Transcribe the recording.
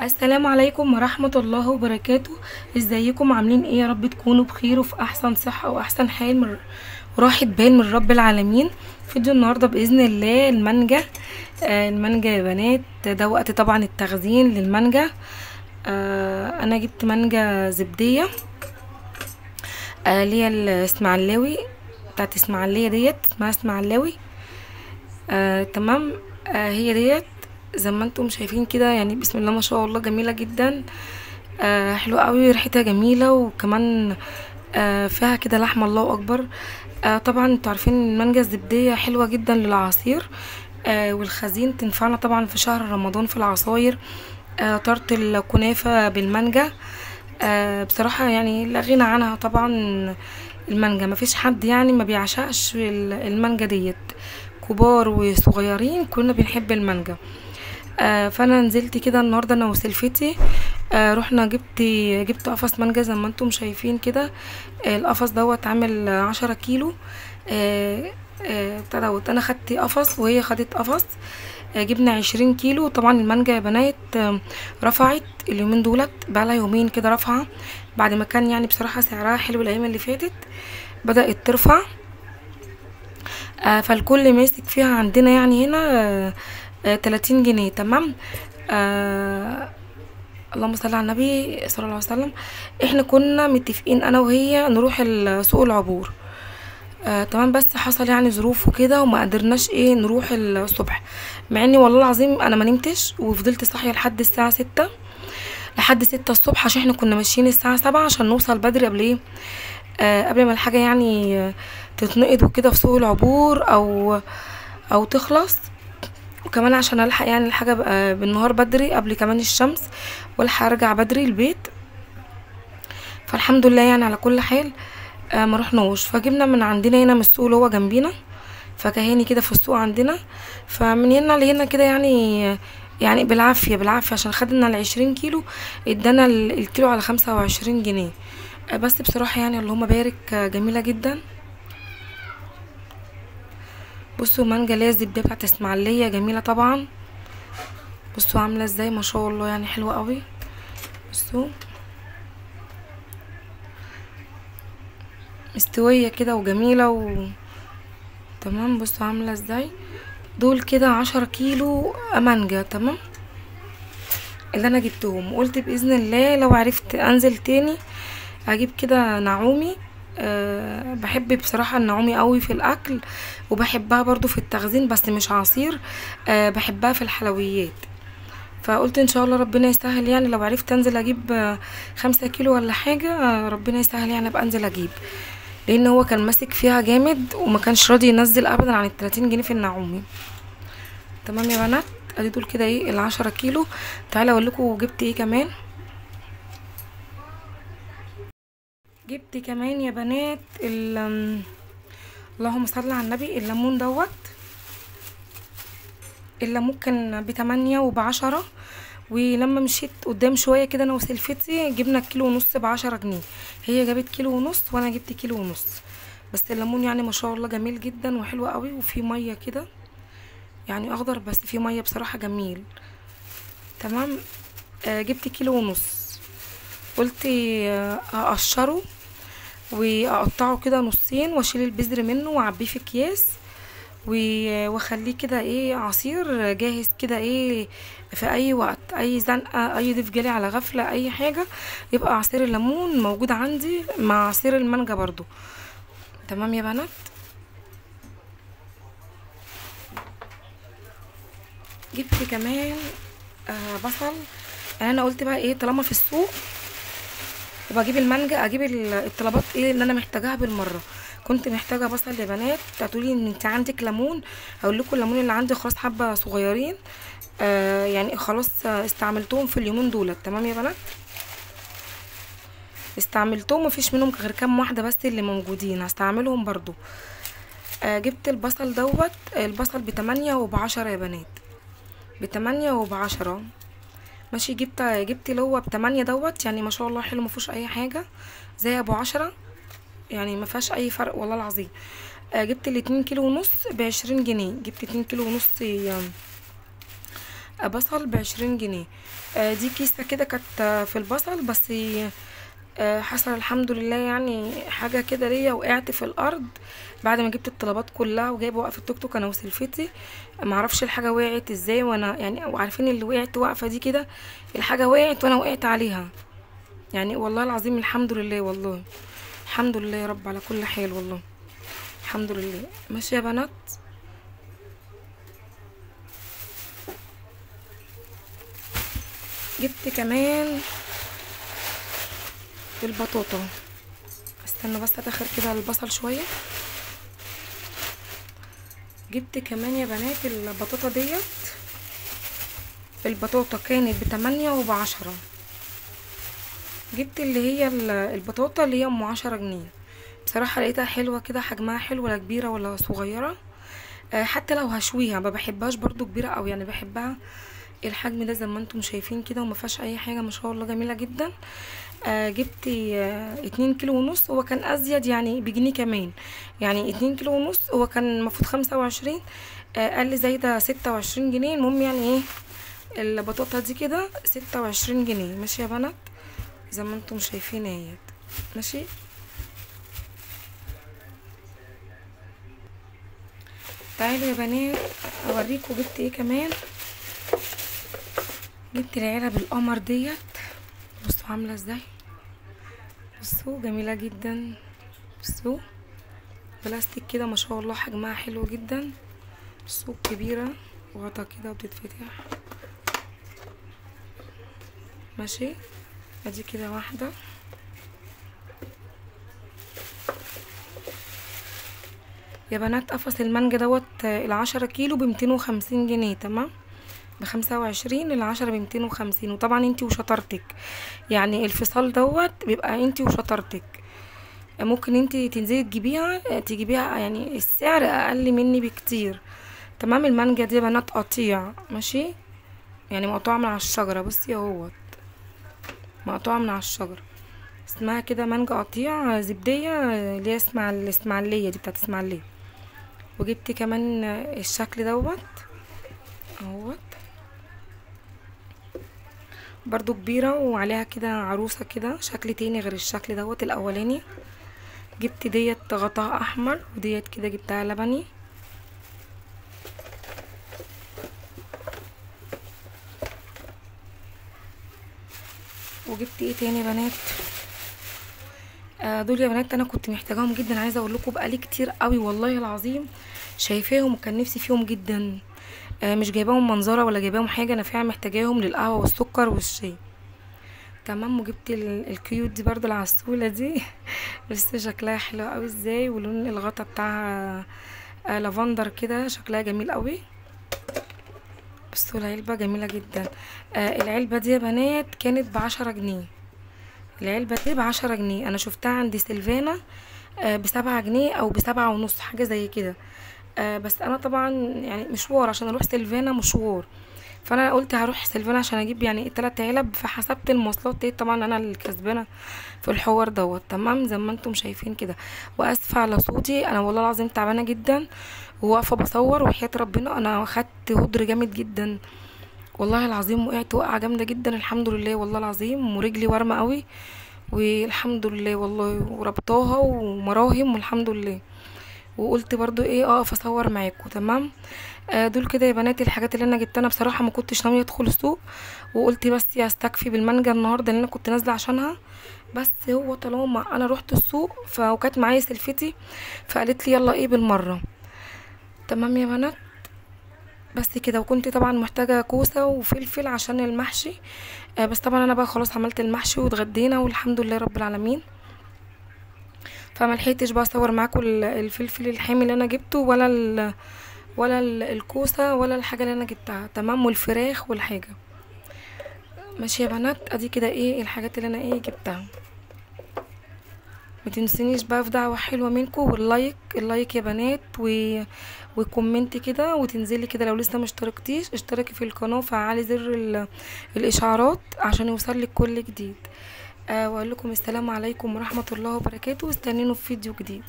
السلام عليكم ورحمة الله وبركاته. ازيكم عاملين ايه؟ يا رب تكونوا بخير وفي احسن صحة واحسن حال من وراحة بال من رب العالمين. فيديو النهاردة بإذن الله المانجا، المانجا يا بنات، ده وقت طبعا التخزين للمانجا. انا جبت مانجا زبدية، اللي هي الاسماعيلاوي بتاعت اسماعيلية ديت، اسمها اسماعيلاوي. تمام. هي ديت زي ما انتم شايفين كده، يعني بسم الله ما شاء الله جميلة جدا، حلوة قوي، ريحتها جميلة، وكمان فيها كده لحمه، الله اكبر. طبعا انتوا عارفين المانجا الزبديه حلوة جدا للعصير، والخزين، تنفعنا طبعا في شهر رمضان في العصاير، طارت الكنافه بالمانجا. بصراحة يعني لا غنى عنها طبعا المانجا، مفيش حد يعني ما بيعشقش المانجا ديت، كبار وصغيرين كلنا بنحب المانجا. فانا نزلت كده النهارده انا وسلفتي، رحنا جبت قفص مانجا زي ما انتم شايفين كده. القفص دوت عامل 10 كيلو. بتاع دوت، انا خدت قفص وهي خدت قفص، جبنا 20 كيلو. طبعا المانجا يا بنات رفعت اليومين دولت، بقالها يومين كده رفعه، بعد ما كان يعني بصراحة سعرها حلو الايام اللي فاتت بدأت ترفع. فالكل ماسك فيها عندنا يعني هنا 30 جنيه. تمام. اللهم صل على النبي صلى الله عليه وسلم. احنا كنا متفقين انا وهي نروح سوق العبور، تمام، بس حصل يعني ظروف وكده وما قدرناش ايه نروح الصبح، مع اني والله العظيم انا ما نمتش وفضلت صاحية لحد الساعة 6، لحد 6 الصبح، عشان احنا كنا ماشيين الساعة 7 عشان نوصل بدري قبل ايه، قبل ما الحاجة يعني تتنقد وكده في سوق العبور او تخلص، وكمان عشان الحق يعني الحاجة بالنهار بدري قبل كمان الشمس، والحق ارجع بدري البيت. فالحمد لله يعني على كل حال. ما رحناش، فجبنا من عندنا هنا من السوق اللي هو جنبينا، فكهاني كده في السوق عندنا، فمن هنا لهنا كده يعني بالعافية بالعافية، عشان خدنا 20 كيلو ادانا الكيلو على 25 جنيه. بس بصراحة يعني اللهم بارك، جميلة جدا. بصوا مانجا اللي هي الزبديه بتاعت اسماعيليه جميلة طبعا، بصوا عامله ازاي ما شاء الله، يعني حلوة قوي. بصوا مستوية كده وجميلة تمام. بصوا عامله ازاي، دول كده 10 كيلو مانجا. تمام، اللي انا جبتهم. قلت باذن الله لو عرفت انزل تاني اجيب كده نعومي. بحب بصراحة النعومي قوي في الاكل، وبحبها برضو في التخزين، بس مش عصير، بحبها في الحلويات. فقلت ان شاء الله ربنا يسهل، يعني لو عرفت انزل اجيب 5 كيلو ولا حاجة، ربنا يسهل يعني ابقى انزل اجيب، لان هو كان ماسك فيها جامد وما كانش راضي ينزل ابدا عن 30 جنيه في النعومي. تمام يا بنات، ادي دول كده ايه 10 كيلو. تعالى اقول لكم جبت ايه كمان. جبت كمان يا بنات اللهم صل على النبي، الليمون دوت. الليمون كان ب8 وب10، ولما مشيت قدام شوية كده انا وسلفتي جبنا كيلو ونص ب10 جنيه، هي جابت كيلو ونص وانا جبت كيلو ونص. بس الليمون يعني ما شاء الله جميل جدا وحلو قوي، وفي مية كده يعني اخضر، بس في مية بصراحة جميل. تمام. جبت كيلو ونص، قلت اقشره واقطعه كده نصين واشيل البذر منه واعبيه في اكياس واخليه كده ايه عصير جاهز كده ايه في اي وقت، اي زنقه، اي ضيف جالي على غفلة، اي حاجة، يبقى عصير الليمون موجود عندي مع عصير المانجا برضو. تمام يا بنات. جبت كمان بصل. يعني انا قلت بقى ايه، طالما في السوق وبجيب المانجا اجيب الطلبات ايه اللي انا محتاجاها بالمرة. كنت محتاجه بصل يا بنات. هتقولي ان انت عندك ليمون، اقول لكم الليمون اللي عندي خلاص حبه صغيرين، يعني خلاص استعملتهم في اليومين دولت. تمام يا بنات، استعملتهم، مفيش منهم غير كام واحدة بس اللي موجودين، هستعملهم برضو. جبت البصل دوت، البصل ب8 وب10 يا بنات، ب8 وب10. ماشي. جبت اللي هو ب8 دوت، يعني ما شاء الله حلو، ما فيهوش اي حاجة، زي ابو 10 يعني ما فيهاش اي فرق والله العظيم. جبت 2 كيلو ونص ب20 جنيه، جبت 2 كيلو ونص بصل ب20 جنيه. دي كيسه كده كانت في البصل، بس حصل الحمد لله يعني حاجة كده ليا، وقعت في الارض بعد ما جبت الطلبات كلها، وجايبه واقفة التوك توك انا وسلفتي، معرفش الحاجة وقعت ازاي، وانا يعني وعارفين اللي وقعت واقفة دي كده، الحاجة وقعت وانا وقعت عليها يعني، والله العظيم الحمد لله، والله الحمد لله يا رب على كل حال، والله الحمد لله. ماشي يا بنات. جبت كمان البطاطا، استنى بس ادخل كده البصل شوية. جبت كمان يا بنات البطاطا ديت، البطاطا كانت ب8 وب10. جبت اللي هي البطاطا اللي هي ام 10 جنيه، بصراحة لقيتها حلوة كده، حجمها حلو، ولا كبيرة ولا صغيرة. حتى لو هشويها ما بحبهاش برضو كبيرة قوي، يعني بحبها الحجم ده زي ما انتم شايفين كده، وما فيهاش اي حاجة ما شاء الله، جميلة جدا. جبت 2.5 كيلو، هو كان ازيد يعني بجنيه كمان، يعني 2.5 كيلو، هو كان المفروض 25، قال لي زايدة 26 جنيه. المهم يعني ايه البطاطا دي كده 26 جنيه. ماشي يا بنات زي ما انتم شايفين اهيت. ماشي. تعالوا يا بنات اوريكم جبت ايه كمان. جبت العلب القمر ديت، بصوا عامله ازاي، بصوا جميلة جدا، بصوا بلاستيك كده ما شاء الله، حجمها حلو جدا، بصوا كبيرة وغطا كده وبتتفتح. ماشي، ادي كده واحدة. يا بنات قفص المانجا دوت 10 كيلو ب250 جنيه، تمام، ب25، 10 ب250. وطبعا انتي وشطارتك، يعني الفصال دوت بيبقى انتي وشطارتك، ممكن انتي تنزلي تجيبيها يعني السعر اقل مني بكتير. تمام. المانجا دي يا بنات قطيع، ماشي، يعني مقطوعة من على الشجرة، بصي اهوت مقطوعة من على الشجرة، اسمها كده مانجا قطيع زبديه، اللي هي اسمها الاسماعيلية دي، بتاعت اسماعيليه. وجبت كمان الشكل دوت اهوت، برضو كبيرة وعليها كده عروسة كده، شكل تاني غير الشكل دوت الاولاني. جبت ديت غطاها احمر، وديت كده جبتها لبني. وجبت ايه تاني يا بنات؟ دول يا بنات انا كنت محتاجاهم جدا، عايزه اقول لكم بقالي كتير قوي والله العظيم شايفاهم وكان نفسي فيهم جدا. مش جايباهم منظره ولا جايباهم حاجة، انا فعلا محتاجاهم للقهوة والسكر والشاي. تمام. وجبت ال cute دي برضو العسوله دي بس شكلها حلو قوي ازاي، ولون الغطا بتاعها لافندر كده، شكلها جميل قوي. بصوا العلبة جميلة جدا. العلبة دي يا بنات كانت ب10 جنيه، العلبة دي ب10 جنيه، انا شفتها عند سيلفانا ب7 جنيه او ب7.5 حاجة زي كده. بس انا طبعا يعني مشوار عشان اروح سيلفانا مشوار، فانا قلت هروح سيلفانا عشان اجيب يعني 3 علب، فحسبت المواصلات دي طبعا انا اللي كسبانه في الحوار دوت. تمام زي ما انتم شايفين كده. واسفه على صوتي، انا والله العظيم تعبانة جدا وواقفه بصور، وحياه ربنا انا خدت هدر جامد جدا والله العظيم، وقعت وقعه جامدة جدا الحمد لله والله العظيم، ورجلي ورمه قوي والحمد لله والله، وربطاها ومراهم والحمد لله. وقلت برضو ايه اقف اصور معاكم. تمام. دول كده يا بنات الحاجات اللي انا جبتها. انا بصراحة ما كنتش ناوية ادخل السوق، وقلت بس استكفي بالمانجا النهارده اللي انا كنت نازله عشانها، بس هو طالما انا روحت السوق فوكانت معايا سلفتي فقالت لي يلا ايه بالمرة. تمام يا بنات بس كده. وكنت طبعا محتاجه كوسة وفلفل عشان المحشي، بس طبعا انا بقى خلاص عملت المحشي واتغدينا والحمد لله رب العالمين، فما لحقتش بقى اصور معاكم الفلفل الحامي اللي انا جبته ولا الكوسه ولا الحاجة اللي انا جبتها. تمام. والفراخ والحاجة. ماشي يا بنات، ادي كده ايه الحاجات اللي انا ايه جبتها. ما تنسونيش بقى في دعوه حلوة منكم، وال like ال like يا بنات، و comment كده، وتنزلي كده لو لسه ما اشتركتيش اشتركي في القناة وفعلي زر الاشعارات عشان يوصلك كل جديد. واقول لكم السلام عليكم ورحمة الله وبركاته، واستنوني في فيديو جديد.